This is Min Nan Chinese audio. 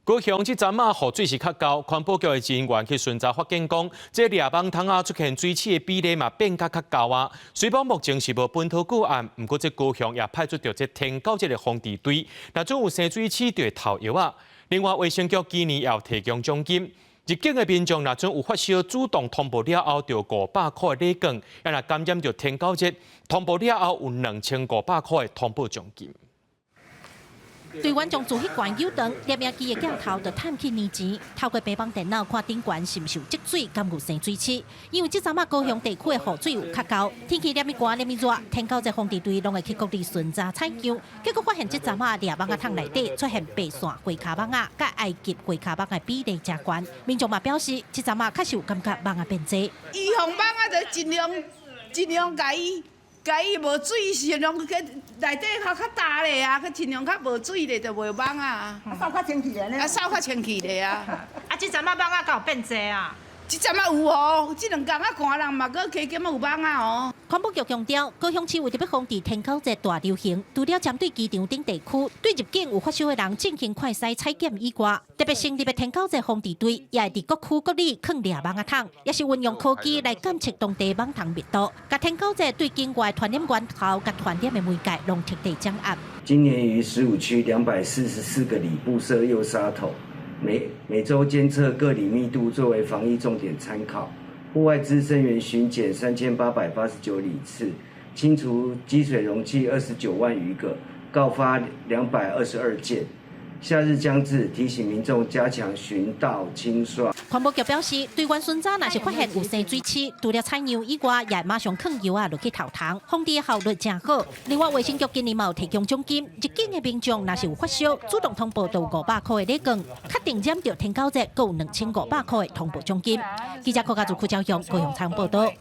高雄這陣仔雨水是較厚，環保局的人員去巡查發現講，這掠蠓蟲仔出現水刺的比例嘛變較較高啊。雖罔目前是無本土個案，毋過這高雄也派出著這天狗這个防治隊，若準有生水刺就會投藥仔。另外，衛生局今年也有提供獎金，入境的民眾若準有發燒，主動通報了後，著500箍的禮券；啊若感染著天狗熱，通報了後有2500箍的通報獎金。隊員將主彼懸誘長，攝影機的鏡頭就探去年前，透過平板電腦看頂懸是毋是有積水，敢有生水刺。因為這陣仔高雄地區的雨水有較厚，天氣連日寒連日熱，天狗熱防治隊攏會去各地巡查採樣，結果發現這陣仔掠蠓仔桶內底出現白線灰跤蠓仔，佮埃及灰跤蠓的比例誠懸。民眾嘛表示，這陣仔確實有感覺蠓仔變濟。預防蠓仔就盡量盡量共伊。共伊無水，盡量去內底較較焦咧啊，去盡量較無水咧，就袂蠓仔。掃較清氣咧。啊，掃較清氣咧啊。啊，這陣仔蠓仔敢有變濟啊？這陣仔有哦，這兩工仔寒人嘛，閣加減有蠓仔哦。環保局強調，高雄市為著欲防治天狗熱大流行，除了針對機場等地區對入境有發燒的人進行快篩採檢以外，特別成立的天狗熱防治隊，也會佇各區各里囥掠蠓仔桶，也是運用科技來監測當地蠓蟲密度，共天狗熱對境外傳染源頭佮傳染的媒介攏徹底掌握。今年於15區244個里布設誘殺桶，每每週監測各里密度作為防疫重點參考。戶外孳生源巡檢3889里次，清除積水容器29萬餘個，告發222件。夏日將至，提醒民眾加強巡道清刷。環保局表示，隊員巡查若是發現有生水刺，除了採樣以外，也馬上囥藥仔落去頭蟲，防治效率誠好。另外，衛生局今年嘛有提供獎金，入境的民眾若是有發燒，主動通報就有500箍的禮券，確定染著天狗熱，閣有2500箍的通報獎金。記者柯家祖、柯昭雄高雄採訪報道。